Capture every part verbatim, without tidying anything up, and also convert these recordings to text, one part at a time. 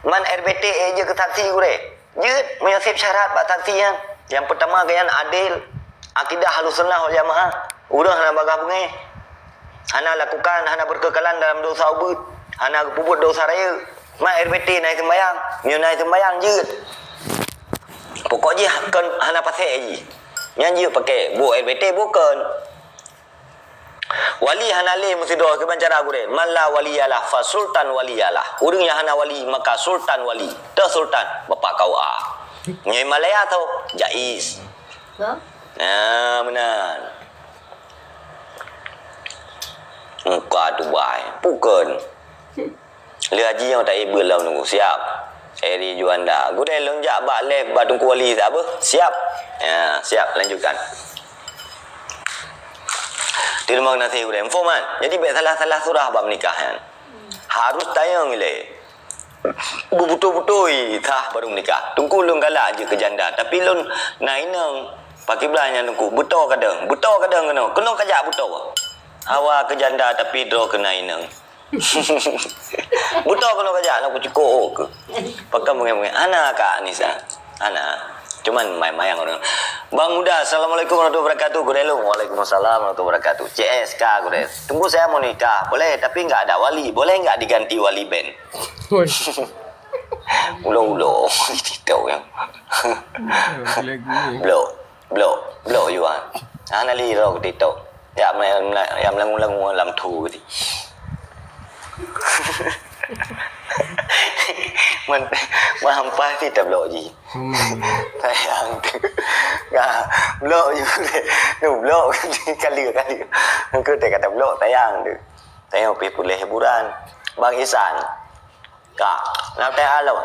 Man R B T ék jeuet keu saksi gurée? Jeuet, meunyoe seb syarat bak saksi nyan. Nyang peutama, gobnyan adil, akidah Ahlussunnah wal Jamaah, ureuëng hana bagaih beungéh, hana lakukan, hana beukeukalan dalam dosa ubeut, hana geupeubuet dosa rayeuk. Man R B T na seumbayang, meunyoe na seumbayang jeuet. Pokok jih kon hana pasék jih. Nyan jeuet pakai buet R B T bukan. Wali hana lé meusidroe kiban cara gurée. Man la waliyalah fa sultan waliyalah. Ureuëng nyang hana wali maka sultan wali. Teuh sultan, bapak K U A. Nyoe Malaya tho, jaiz. Hah? Nah, meunan. Muka Dubai. Bukan. Lheueh haji nyang taibeuet lom Teungku, siap. Eri Juanda. Gurée lôn jak bak lé bak Teungku Wali sabe? Siap. Ya, siap. Lanjutkan. Terima kasih gurée. Info man. Jadi bék salah-salah surah bak menikah nyan. Harus tayang ilée. Beutôi-beutôi sah baru menikah. Teungku lôn galak jeuet keu janda, tapi lôn na inong. Pakiblah nyan Teungku, beutôi kadang. Beutôi kadang keunoe. Keunoe kajak beutôi. Hawa keu janda tapi droe keu na inong. Beutôi keunoe kajak, nak kucukok keu. Pakon beungéh-beungéh. Hana Kak Nisa. Hana. Cuman main-main orang. Bang Uda, assalamualaikum warahmatullahi wabarakatuh. Gurée lôn, waalaikumsalam warahmatullahi wabarakatuh. C S K gurée. Teungku saya mau nikah. Boleh, tapi nggak ada wali. Boleh nggak diganti wali band? Woi. Ulo-ulo. Cerita yang. Lagu ni. Blok. Blok, blok juga. Hana lé rot TikTok. Ya, me-, me-, ya melangu-langu lam tu tadi. Men-, mehampa sih tablok ji. Hmm. Sayang tu. Ya, blok juga. Tu blok kali-kali. Engkau tak kata blok, sayang tu. Tayang pih tuléh hiburan. Bang Isan. Kak, na teualông.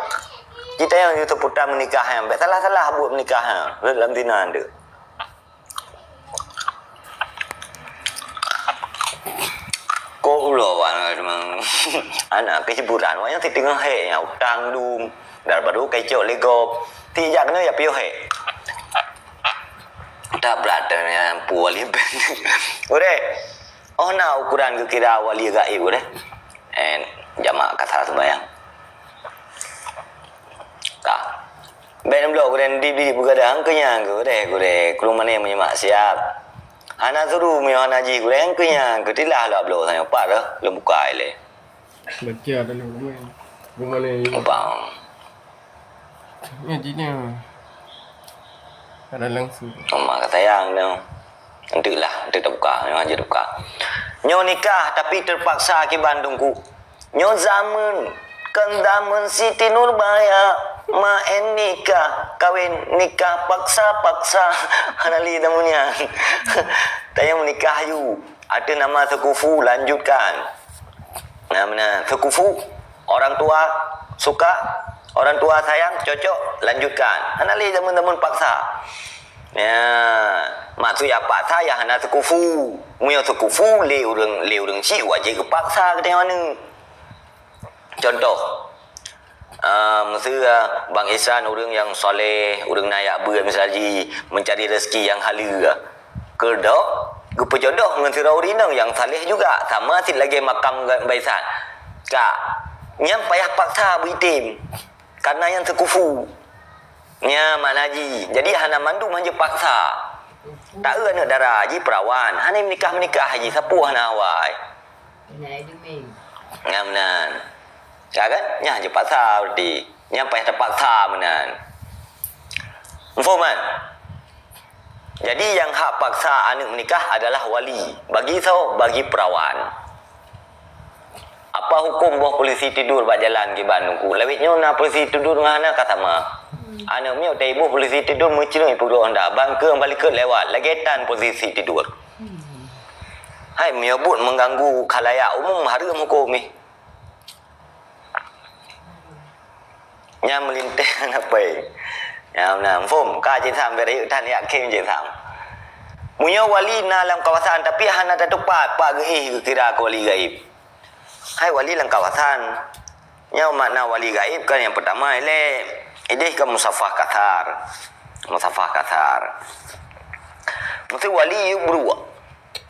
Kita nyang YouTube putra menikah nyan, bék salah-salah buet menikah nyan. Rot lam zina tu. Kok ulo wan memang. Anak keu hiburan, wayang si teungoh hék nyan, utang dum. Dar baru kecok lego. Ti jak kena ya piôh hék. Tak berat dah nyan pu wali ben. Udah. Oh, na ukuran geukira wali gaib deh. Eh, jamak kata sembahyang. Ka. Ben blok gurèe di bi begadang keu nyan gurèe, gurèe. Keu mana menyemak siap. Hana suruh meuyo hana jih gurèe keu nyan, keu tilah lah blok sangat pat dah, lom buka ilèe. Baca dalam komen. Keu mana ni? Bang. Ngaji ni. Ada langsung. Mak kata sayang tu. Nanti lah, nanti terbuka. Yang aja terbuka. Nyoe nikah tapi terpaksa akibat dungku. Nyoe zaman, kan zaman Siti Nurbaya. Main nikah, kawin nikah paksa-paksa. Hana li tamunya. Tayang menikah yu. Ada nama sekufu, lanjutkan. Nah, mana? Sekufu. Orang tua suka, orang tua sayang, cocok, lanjutkan. Hana lé zaman-zaman paksa. Ya, maksud ya paksa ya hana sekufu. Meunyoe sekufu lé ureueng, lé ureueng chik wajéb geupaksa geutanyoe aneuk. Contoh, ah, meuseu, ah, Bang Ihsan ureueng nyang saleh, ureueng na yak beuet misal ji, mencari rezeki nyang haleue. Keudok, geupeujodoh ngon sidroe ureueng inong nyang saleh juga, sama cit lagèe makam Bang Ihsan. Ka, nyan payah paksa beuitem, karena nyan sekufu. Nya makna ji. Jadi hana mandum hana paksa. Taeu aneuk dara ji perawan, hana meunikah-meunikah ji sapeue hana awai. Nyan meunan. Ya kan? Nyan ji paksa berarti. Nyan payah terpaksa meunan. Muphom kan? Jadi nyang hak paksa aneuk meunikah adalah wali. Bagi soe? Bagi perawan. Apa huköm boh polisi tidur bak jalan kiban Teungku? Lawét nyoe na polisi tidur ngon hana ka sama. Aneuk miet taiboh polisi tidur meucreung ipeugroe honda. Bang keu balikot lewat, lagèe tan polisi tidur. Hai, meunyoe buet mengganggu khalayak umum, hareuem huköm jih. Nyan meulintèe hana pai. Nyan na, muphom, ka Cik Sam, bèk rayeuk tan yakin Cik Sam. Meunyoe wali na lam kawasan, tapi hana tatupat, pat geuéh geukira keu wali gaib. Hai wali lam kawasan. Nyan makna wali gaib kan nyang peutama ilèe, idéh ka musafah kasar. Musafah kasar. Mesti wali yub bruek.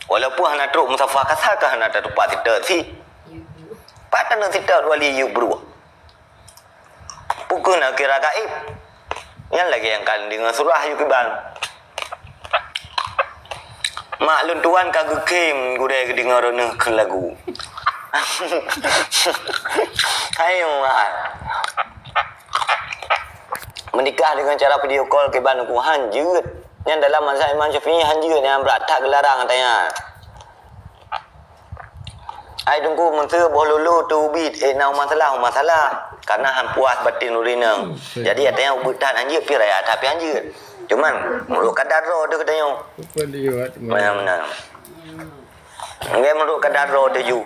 Walaupun hana trok musafah kasar ka hana tatupat siteut si. Pat taneuk siteut wali yub bruek. Keu na kira gaib. Nyan lagèe nyang ka deungoe surah yue kiban. Mak lôn tuan ka geukhém gurèe geudeungoe droeneuh keu lagu. Ayo, Mak. Meunikah deungon cara video call kiban ku han jeuet. Nyan dalam mazhab Imam Syafi'i han jeuet, nyan brat that geularang katanya. Ai Teungku, meuseu boh lulu teubiet, eh, na masalah, masalah. Karena han puas batin ureueng inong. Hmm, betul. Jadi, ateueh nyan ubit that han jeuet, pih raya that pih han jeuet. Cuman, meunurot kadar droe teuh geutanyoe. Betul juga, teman. Meunan, meunan. Nggak meunurot kadar droe teuh ju.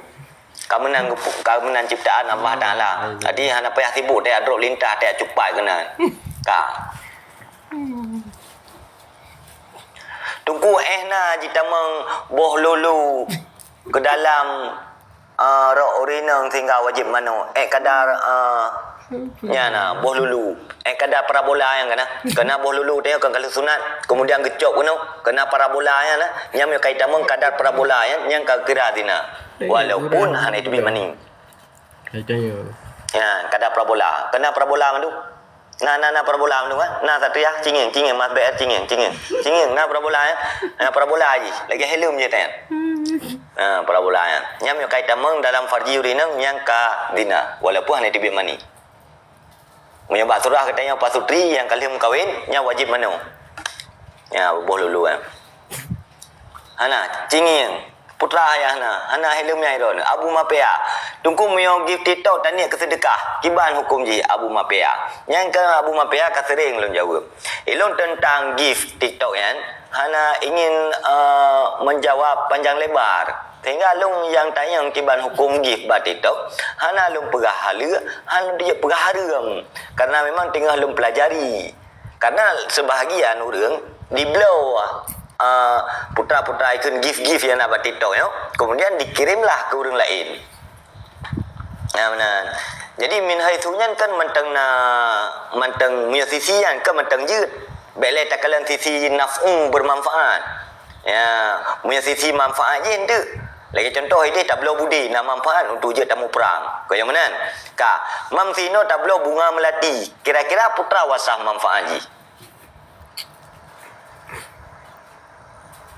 Ka meunan geupu-, ka meunan ciptaan Allah Taala. Hmm. Jadi, hana payah sibuk, tajak drop lintas, tajak cupat keunan. Ka. Teungku, eh na jitamong boh lulu keu dalam, ah, rok ureueng inong sehingga wajéb manoe. Eh kadar, ah, nyan na, boh lulu. Eh kadar parabola nyan kana. Kana boh lulu teuh kan kalau sunat, kemudian geucop keunoe, kana parabola nyan na. Nyan meunyo ka jitamong kadar parabola nyan, nyan ka kira zina. Walaupun hana teubiet mani. Hai tanya. Ya, kada parabola. Kena parabola mandum. Na, na, na parabola mandum, kan? Na Satria, cingeng, cingeng, Mas B R, cingeng, cingeng. Cingeng, na parabola, ya. Na parabola ji. Lagi helm je, tan. Na parabola, ya. Nyam yo kai tamong dalam farji ureueng inong nyang ka zina. Walaupun hana teubiet mani. Meunyoe bak surah geutanyoe pasutri nyang ka lheueh meukawen, nyan wajéb manoe. Nyan boh lulu, kan. Hana, cingeng. Putra ayah na, hana helm nyang idon. Abu Mapea. Teungku meunyoe gift TikTok taniet keu seudeukah, kiban huköm jih Abu Mapea? Nyan keuh Abu Mapea ka sering lôn jaweueb. Ilôn teuntang gift TikTok nyan, hana ingin, eh, menjawab panjang lebar. Sehingga lôn nyang tanyong kiban huköm gift bak TikTok, hana lôn peugah haleue, hana lôn peugah hareuem. Karena memang teungoh lôn pelajari. Karena sebahagian ureueng dibloe, ah, putra-putra ikheun gift-gift nyang na bak TikTok nyoe, kemudian dikirimlah keu ureueng laén. Nah, meunan. Jadi, min haitsu nyan kan mantong na, mantong meunyoe sisi nyan kan mantong jeuet. Bék lé takalon sisi naf'u, bermanfaat. Ya, meunyoe sisi manfaat jih enteuk. Lagèe contoh idéh tabloe budé na manfaat untuk jeuet tamuprang. Keu nyang meunan. Ka, mam sinoe tabloe bunga melati. Kira-kira peue wasah manfaat jih?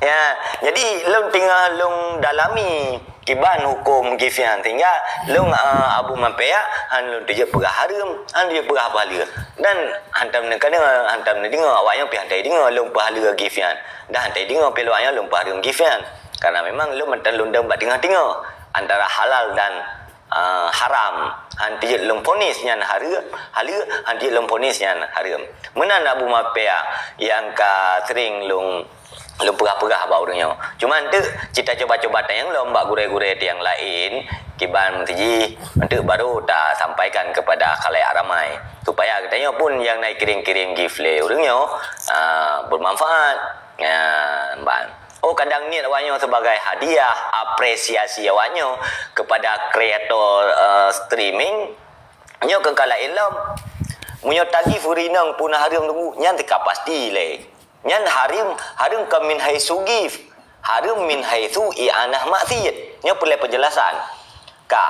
Ya, jadi lôn teungoh lôn dalami kiban huköm gift nyan, sehingga lôn, eh, Abu Mapea, han lôn tujok peugah hareuem, han tujok peugah pahala. Dan hantom neuka deungoe, hantom neudeungoe, awak nyan pih han teudeungoe lôn pahala gift nyan. Dan han teudeungoe pih awak nyan lôn pahareuem gift nyan. Karena memang lôn mantong lôn dong bak teungoh-teungoh antara halal dan, ah, haram. Han tujok lôn ponis nyan hareuem, haleue, han tujok lôn ponis nyan hareuem. Meunan Abu Mapea nyang ka sering lôn, lôn peugah-peugah bak ureueng nyoe. Cuma enteuk cit tacoba-coba tanyong lom bak gurèe-gurèe nyang laén, kiban meusijih, enteuk baru tasampaikan kepada khalayak ramai. Supaya geutanyoe pun nyang na kirém-kirém gift lé ureueng nyoe, ah, bermanfaat. Ya, ban. Oh, kadang niet awak nyoe sebagai hadiah, apresiasi awak nyoe kepada kreator, eh, streaming. Nyoe keu ka laén lom. Meunyoe tagift ureueng inong peue na hareuem teungku, nyan teuka pasti lé. Nyan hareuem, hareuem kon min haitsu gift. Hareuem min haitsu i'anah maksiet. Nyoe peureulèe peujelasan. Ka.